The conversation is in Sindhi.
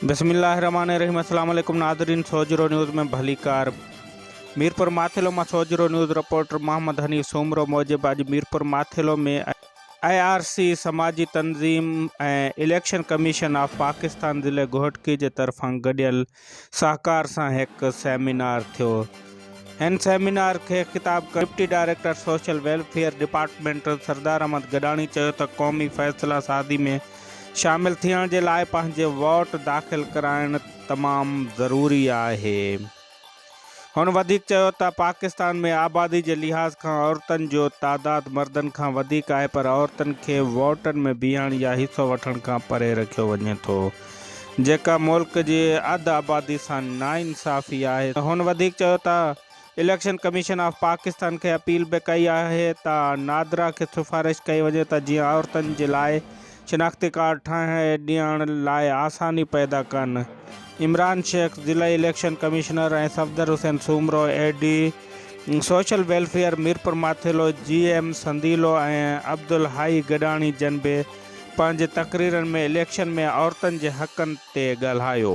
بسم الله الرحمٰن الرحيم السلام عليڪم ناظرين سوجهرو نيوز ۾ ڀليڪار ميرپور ماٿيلو مان سوجهرو نيوز رپورٽر محمد حنيف سومرو موجب اڄ Mirpur Mathelo ۾ I R C سماجي تنظيم ۽ اليڪشن ڪميشن آف پاڪستان ضلعي گهوٽڪي جي طرفان گڏيل سهڪار سان هڪ سيمينار ٿيو هن سيمينار کي خطاب ڪندي deputy director social welfare department Sardar Ahmed Gadani چيو ته قومي فيصلا سازي ۾ شامل ٿيڻ جي لاء پنهنجي ووٽ داخل ڪرائڻ تمام ضروري آهي. هن وڌيڪ چيو ته پاڪستان ۾ آبادي جي لحاظ کان عورتن جو تعداد مردن کان وڌيڪ آهي پر عورتن کي ووٽن ۾ بيهڻ يا حصو وٺڻ کان پري رکيو وڃي ٿو جيڪا ملڪ جي اڌ آبادي سان ناانصافي آهي. هن وڌيڪ چيو ته اليڪشن ڪميشن آف پاڪستان کي اپيل به ڪئي آهي ته نادرا کي سفارش ڪئي وڃي ته جيئن عورتن جي لاء شناختي ڪارڊ ٺاهي ڏيڻ لاء آساني پيدا ڪن. عمران شيخ ضلعي election commissioner ۽ Safdar Hussain Soomro A D social welfare Mirpur Mathelo G M Sandilo ۽ Abdul Hai Gadani جن به پنهنجي تقريرن ۾ اليڪشن ۾ عورتن جي حقن تي ڳالهايو.